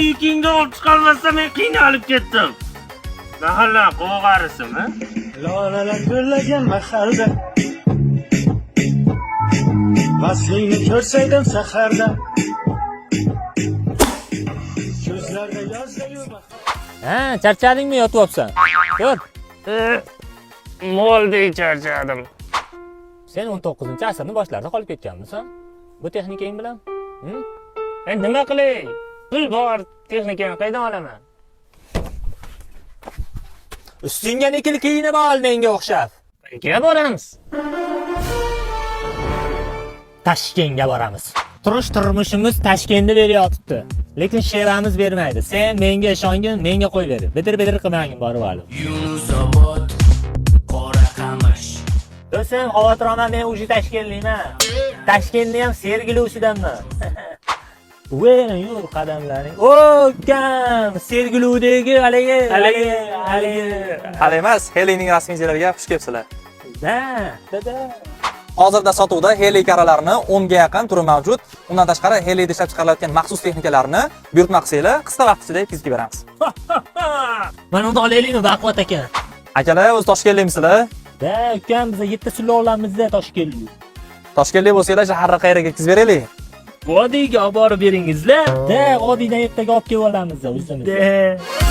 Yukingni olib chiqolmasdan men qiynalib ketdim. Mahalla qo'g'arisimi? Lolalar gullagan mahalda, vaslingni ko'rsaydim saharda, ko'zlarda yozdayu bahor. Ha, charchadingmi, yotyapsan? Ko'r. Moldek charchadim. Sen 19-asrning boshlarida qolib ketganmisan? Bu texnikang bilan? Hm? Nima qilay? Pul bor, texnikani qaydan olaman? Ustingga nikil kiyinib ol menga o'xshab. Qayerga boramiz? Toshkentga boramiz. Turish turmushimiz Toshkentda beryotibdi. Lekin shevamiz bermaydi. Sen menga ishongin, menga qo'y ber. Bidir-bidir qilmagin borib olib. Yunusobod Qoraqamish. Do'stim, xavotir olma, men уже Toshkentlikman. Toshkentni ham Sergelusidanman. Uverin yur qadamlaring. O, ukam, Sergeludagi haligi, haligi, haligi. Hali emas, Helining rasmiy joylariga xush kelibsizlar. Da, da. Hozirda sotuvda Heli karalarini 10 ga yaqin turi mavjud. Undan tashqari Helida ishlab chiqarilayotgan maxsus texnikalarni buyurtma qilsanglar, qisqa vaqt ichida yetkazib beramiz. Mana uni olaylikmi, baquvvat aka? Akalar, o'zi Toshkentlikmisizlar? Da, ukam, biz yetti sulolamizda Toshkentlik. Toshkentlik bo'lsanglar, shaharni qayerga yetkazib beraylik? Vodiyga olib borib beringizlar. Da, Vodiydan ertaga olib kelib olamiz o'zimiz. Da.